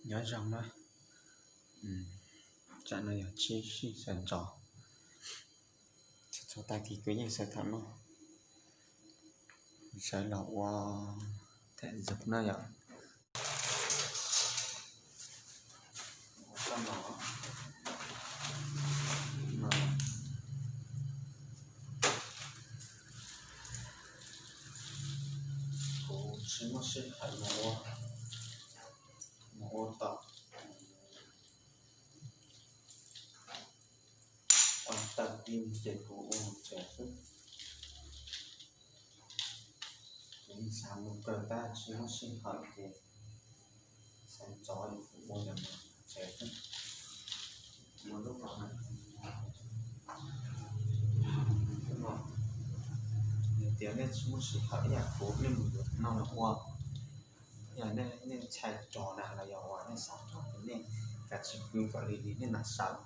Nyob zoo na, tsam no yog tsib sij sawv ntxov, txhua tag kis kuv yeej sawv tham no, sawv los ua tham zoo no yom. Kuv tsis muaj sij hawm mus ua, mus ua tom, ua tawm ti ces kuv ua mus tsev xwb. Kuv xav mus kawm tab tsis muaj sij hawm ces sawv ntxov kuv ua mus tsev xwb. Ua lub no, yog tias nej tsis muaj sij hawm ib yam kuv, nej mus yuav no los ua, yog nej ntshai rog na los yog uas nej xav rog ces nej kav tsij pw kom lig lig nej mam sawv.